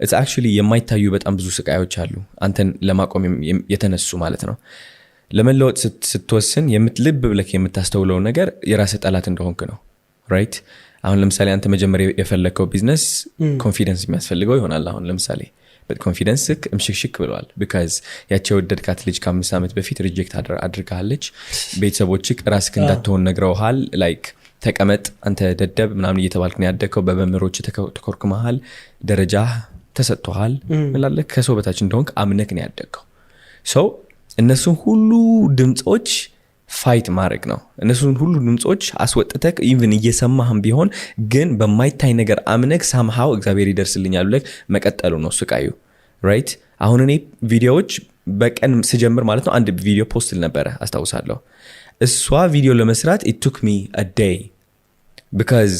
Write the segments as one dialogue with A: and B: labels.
A: It's actually የማይታዩ በጣም ብዙ ስቃዮች አሉ፣ አንተን ለማቆም የተነሱ ማለት ነው። ለመለወጥ ስትወስን ልብ ብለህ የምታስተውለው ነገር የራስህ ጠላት እንደሆንክ ነው፣ right? አሁን ለምሳሌ አንተ መጀመሪያ የፈለግከው business confidence የሚያስፈልገው ይሆናል። አሁን ለምሳሌ confidence እምሽክሽክ ብለዋል because ያቺ የወደድካት ልጅ ከ5 ዓመት በፊት reject አድርጋሃለች። ቤተሰቦችህ ራስክ እንዳትሆን ነግረውሃል። Like ተቀመጥ አንተ ደደብ ምናምን እየተባልክ ነው ያደግከው። በመምህሮች ተኮርክመሃል። ደረጃ ተሰጥቶሃል። ምላለ ከሰው በታች እንደሆንክ አምነክ ነው ያደግከው። So እነሱን ሁሉ ድምፆች fight ማድረግ ነው። እነሱን ሁሉ ድምፆች አስወጥተክ፣ even እየሰማህም ቢሆን ግን በማይታይ ነገር አምነክ somehow እግዚአብሔር ይደርስልኛል ብለህ መቀጠሉ ነው ስቃዩ፣ right? አሁን እኔ ቪዲዮዎች በቀን ስጀምር ማለት ነው አንድ ቪዲዮ post ነበረ አስታውሳለሁ። እሷ ቪዲዮ ለመስራት it took me a day because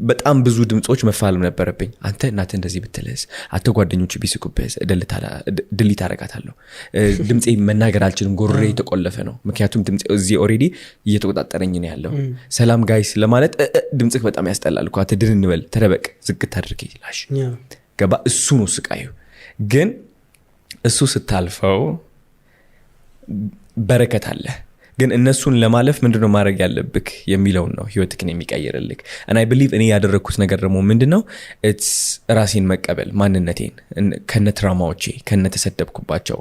A: በጣም ብዙ ድምፆች መፋለም ነበረብኝ። አንተ እናትህ እንደዚህ ብትልስ፣ አንተ ጓደኞች ቢስቁብህስ፣ delete አደርጋታለሁ። ድምፄ መናገር አልችልም፣ ጉሮሮዬ የተቆለፈ ነው። ምክንያቱም ድምፄ እዚህ already እየተቆጣጠረኝ ነው ያለው። ሰላም guys ለማለት ድምፅህ በጣም ያስጠላል እኮ፣ አንተ ድን እንበል፣ ተደበቅ፣ ዝግት አድርጌ ላሽ ገባ። እሱ ነው ስቃዩ። ግን እሱ ስታልፈው በረከት አለ። ግን እነሱን ለማለፍ ምንድነው ማድረግ ያለብክ የሚለውን ነው ህይወትክን የሚቀይርልክ። And I believe እኔ ያደረግኩት ነገር ደግሞ ምንድን ነው? It's ራሴን መቀበል፣ ማንነቴን ከነ trauma ዎቼ፣ ከነ ተሰደብኩባቸው።